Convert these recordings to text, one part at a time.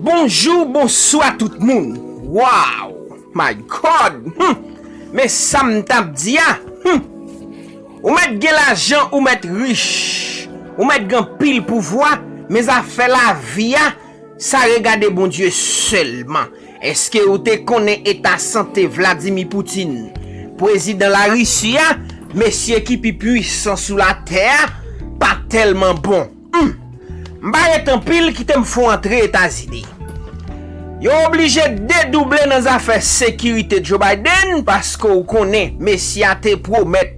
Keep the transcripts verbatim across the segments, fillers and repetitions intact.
Bonjou, bonswa tout moun. Wow! My God! Hmm! Men sa m t ap di a. Hmm! Ou mèt gen lajan, ou mèt rich, ou mèt gen anpil pouvwa, men zafè lavi a, sa regade Bondye sèlman. Èske ou te konnen eta sante Vladimir Putin, prezidan Larisi a, mesye ki pi pwisan sou latè a, pa tèlman bon? Hmm. M pa ret anpil, kite m fè w antre Etazini. Yo oblije dedouble nan zafè sekirite Joe Biden, paske w konnen mesye a te pwomèt,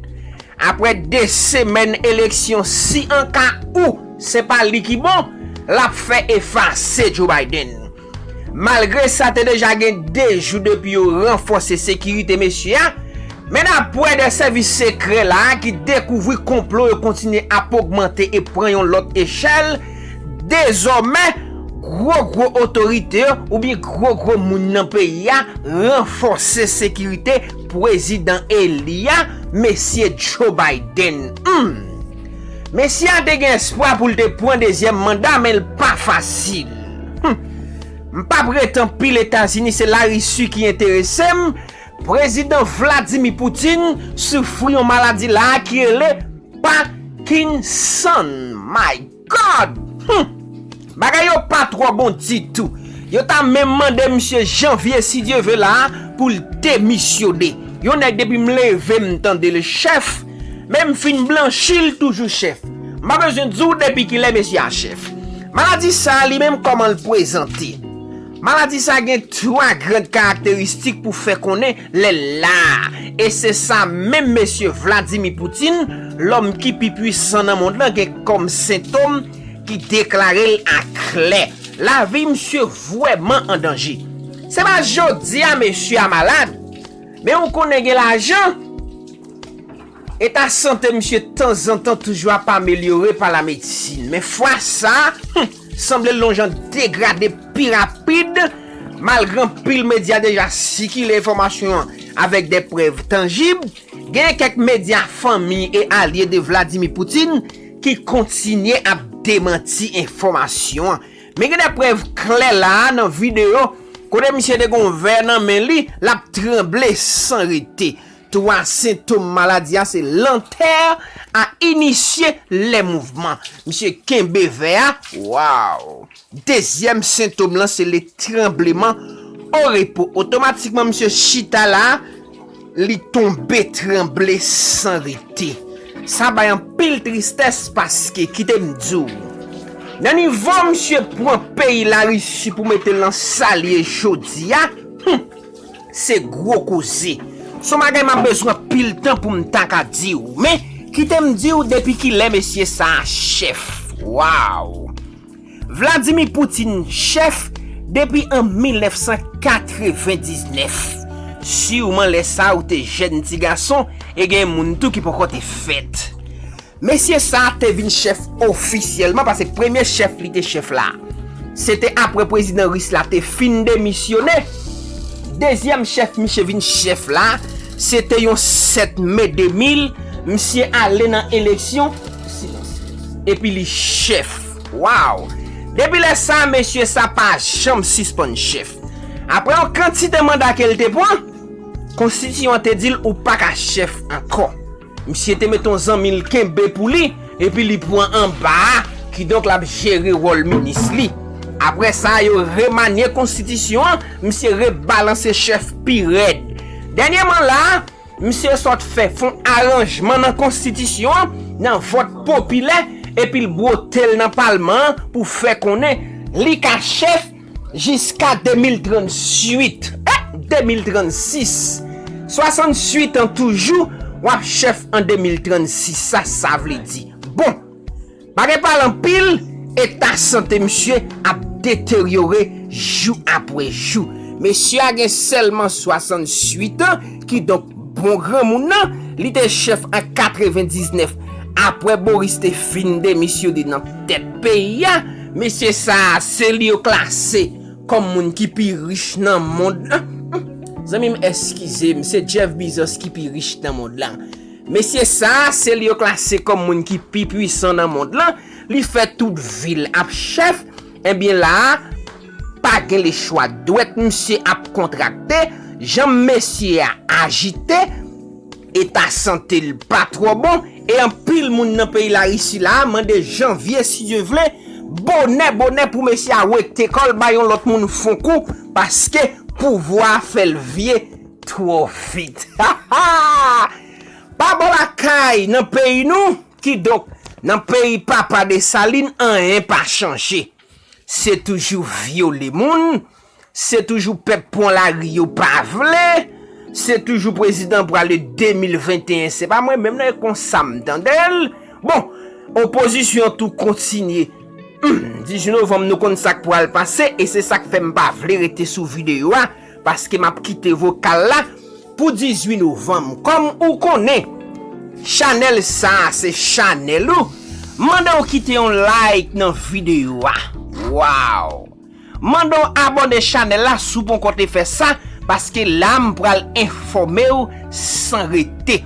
apre de semèn eleksyon, si an ka ou se pa li ki bon, l ap fè efase Joe Biden. Malgre sa, te deja gen de jou depi yo ranfòse sekirite mesye a, men dapre de sèvis sekrè la a ki dekouvri konplo yo kontinye ap ogmante e pran yon lòt echèl, dezòmè, gwo gwo otorite yo oubyen gwo gwo moun nan peyi a ranfòse sekirite prezidan eli a, mesye Joe Biden. Hmm. Mesye a te gen espwa pou l te pran dezyèm manda, men l pa fasil. Hmm. M p ap ret anpil Etazini, se Larisi ki enterese m. Prezidan Vladimir Putin soufri yon maladi la a ki rele Parkinson. My God! Hmm! Bagay yo pa twò bon ditou. Yo ta menm mande misye Janvye, si Dye ve la a, pou l demisyone. Yon nèg depi m leve m tande l chèf, men m fin blanchi l toujou chèf. M pa bezwen di w depi kilè mesye a chèf. Maladi sa a li menm kòman l prezante. Maladi sa a gen twa gran karakteristik pou fè konnen lè l la a. E se sa menm mesye Vladimir Putin, lòm ki pi pwisan nan mond lan, gen kòm sentòm ki deklare l aklè. Lavi misye vrèman an danje. Se pa jodi a mesye a malad, men ou konnen gen lajan. Eta sante misye tanzantan toujou ap amelyore pa lamedsin. Men fwa sa a, hmm, sanble l yon jan degrade pi rapid, malgre anpil medya deja sikile enfòmasyon an avèk de prèv tanjib. Gen kèk medya fanmi e alye de Vladimir Putin ki kontinye ap demanti enfòmasyon an. Men gen de prèv klè la a nan videyo kote misye te gen yon vè nan men li, l ap tranble san rete. Twa sentòm maladi a se lantè a inisye lè mouvman. Misye kenbe vè a, waw! Dezyèm sentòm lan se le tranbleman o repo. Otomatikman misye chita la, li tonbe tranble san rete. Sa bay anpil tristès paske, kite m di w, nan nivo misye pran peyi Larisi pou mete l nan sa l ye jodi a, hmm, se gwo koze. Se yon bagay m ap bezwen anpil tan pou m ta ka di w. Men, kite m di w depi kilè mesye sa a chèf. Waw! Vladimir Putin chèf depi an mil nèf san katrevendiznèf. Siman lè sa a ou te jèn ti gason e gen moun tou ki poko te fèt. Mesye sa a te vin chèf ofisyèlman, paske premye chèf li te chèf la, se te apre prezidan ris la te fin demisyone. Dezyèm chèf misye vin chèf la, se te yon sèt me de mil, misye ale nan eleksyon, silans, epi li chèf. Waw! Depi lè sa a, mesye sa pa janm sispann chèf. Apre yon kantite manda ke l te pran, konstitisyon an te di l ou pa ka chèf ankò. Misye te mete yon zanmi l kenbe pou li, epi li pran anba a, kidonk l ap jere wòl minis li. Apre sa, yo remanye konstitisyon an, misye rebalanse chèf pi rèd. Dènyèman la a, misye sot fè fon aranjman nan konstitisyon an, nan vòt popilè, epi l bwote l nan palman an pou fè konnen li ka chèf jiska de mil tranntuit, eh, de mil trannsis. Swasanntuit an toujou, w ap chèf an de mil trannsis, sa sa vle di. Bon, pa gen pale anpil, eta sante misye ap deteryore jou apre jou. Mesye a gen sèlman swasanntuit an, kidonk bon granmoun nan, li te chèf an katrevendiznèf. Apre Boris te fin demisyone nan tèt peyi a, mesye sa a, se li yo klase kòm moun ki pi rich nan mond lan. Zanmi m, eskize m, se Jeff Bezos ki pi rich nan mond lan. Mesye sa a, se li yo klase kòm moun ki pi pwisan nan mond lan. Li fè tout vi l ap chèf. Ebyen la a, pa gen lechwa. Dwèt misye ap kontrakte, janm mesye a ajite, eta sante l pa twò bon, e anpil moun nan peyi Larisi la a mande Janvye, si Dye vle, bonè bonè pou mesye a wete kò l, bay yon lòt moun fon kou, paske pouvwa a fè l vye twò vit. Pa bò lakay nan peyi nou, kidonk, nan peyi papa Desalin, anyen pa chanje. Se toujou vyole moun, se toujou pèp pran lari yo pa vle, se toujou prezidan pral de mil venteyen, se pa mwen menm nan, e konsa m tande l. Bon, opozisyon an tou kontinye. Hmm, dizuit novanm, nou konn sa k pral pase, e se sa k fè m pa vle rete sou videyo a, paske m ap kite vokal la pou dizuit novanm. Kòm ou konnen, chanèl sa a se chanèl ou, mande w kite yon like nan videyo a. Waw! Mande w abòne chanèl la si w poko te fè sa, paske la m pral enfòme w san rete.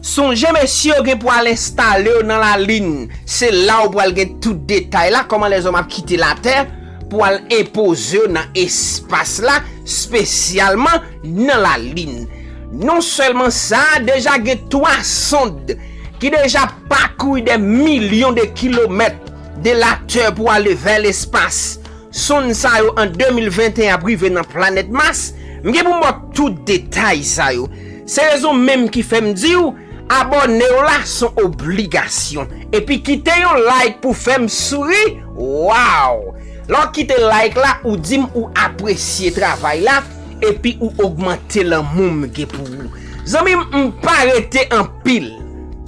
Sonje, mesye yo gen pou al enstale yo nan lalin. Se la w pral gen tout detay la, kòman lèzòm ap kite latè pou al enpoze yo nan espas la, espesyalman nan lalin. Non sèlman sa, deja gen twa sond ki deja pakouri dè milyon de kilomèt de latè pou ale vè lespas. Sonn sa yo an de mil venteyen ap rive nan planèt Mas. M gen pou m ba w tout detay sa yo. Se rezon menm ki fè m di w, abòne w la se yon obligasyon. Epi kite yon like pou fè m souri. Waw! Lè w kite like la, ou di m ou apresye travay la, epi ou ogmante lanmou m gen pou ou. Zanmi m, m pa rete anpil.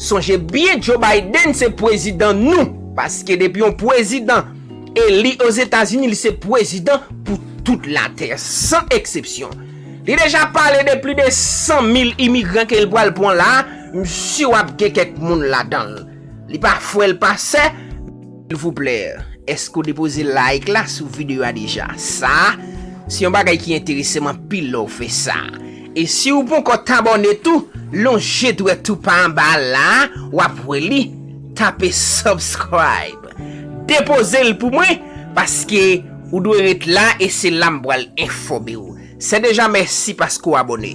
Sonje byen, Joe Biden se prezidan nou, paske depi yon prezidan eli Ozetazini, li se prezidan pou tout latè, san eksepsyon. Li deja pale de plis de san mil imigran ke l pral pran la, m si w ap gen kèk moun ladan l. Li pa frè, l pa sè. Silvouplè, èske w depoze like la sou videyo a deja? Sa, se yon bagay ki enterese m anpil lè w fè sa. E si w poko t abòne tou, lonje dwèt ou pa anba la, w ap wè li, tape subscribe. Depoze l pou mwen, paske ou dwe ret la e se la m pral enfòme w. Se deja, mèsi paske w abòne.